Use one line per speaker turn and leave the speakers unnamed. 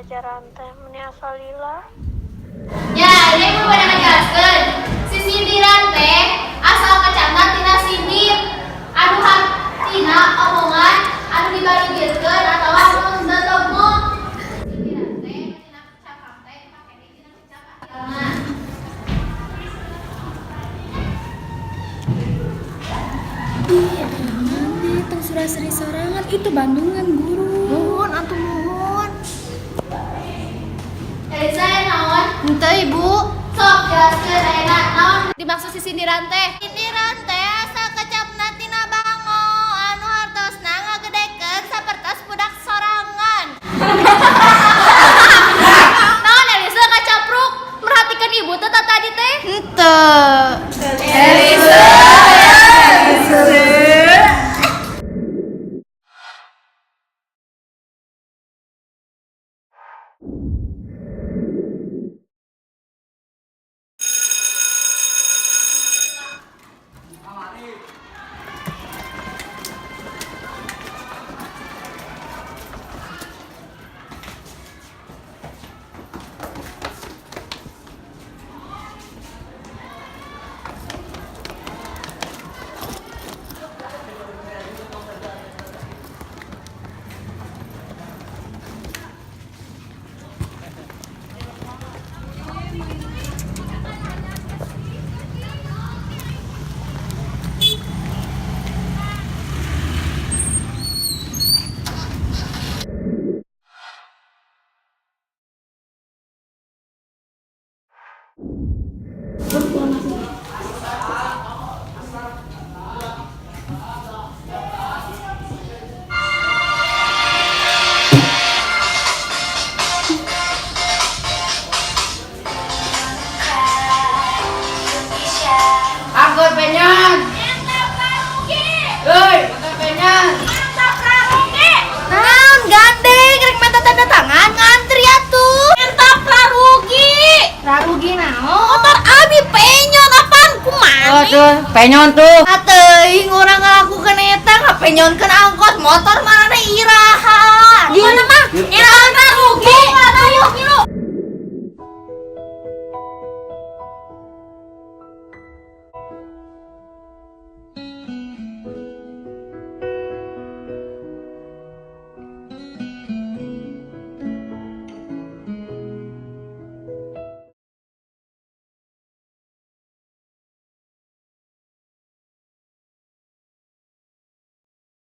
Palajaran teh meni asa lila.
Ya, ini ibu pada ngajelaskeun. Si sindiran teh asal kecapna tina sindir. Anu hartina omongan anu dibarigirkeun atawa anu henteu temu. Sindiran teh tina kecap teh pake tina kecap akhirna.
Ih, mana tong suraseri sorangan itu Bandungan guru.
Muhun atuh muhun.
Elisa aya naon?
Henteu, Ibu.
Sok jelaskeun ayeuna naon dimaksud si sindiran teh?
Sindiran teh asal kecapna tina bango anu hartosna ngagedekeun sapertos budak sorangan.
Naon Elisa kacapruk merhatikan ibu teh tadi teh?
Henteu.
Elisa.
Angkot penyon. Hei, angkot penyon.
Naon gandeng rek minta tanda tangan ngantri atuh. Minta prarugi. Prarugi naon? Motor abi penyon apaan kumaha?
Oh tuh, penyon tuh.
Ateuing urang ngalakukeun eta ngapenyonkeun angkot motor marana iraha. Gimana mah? Iraha.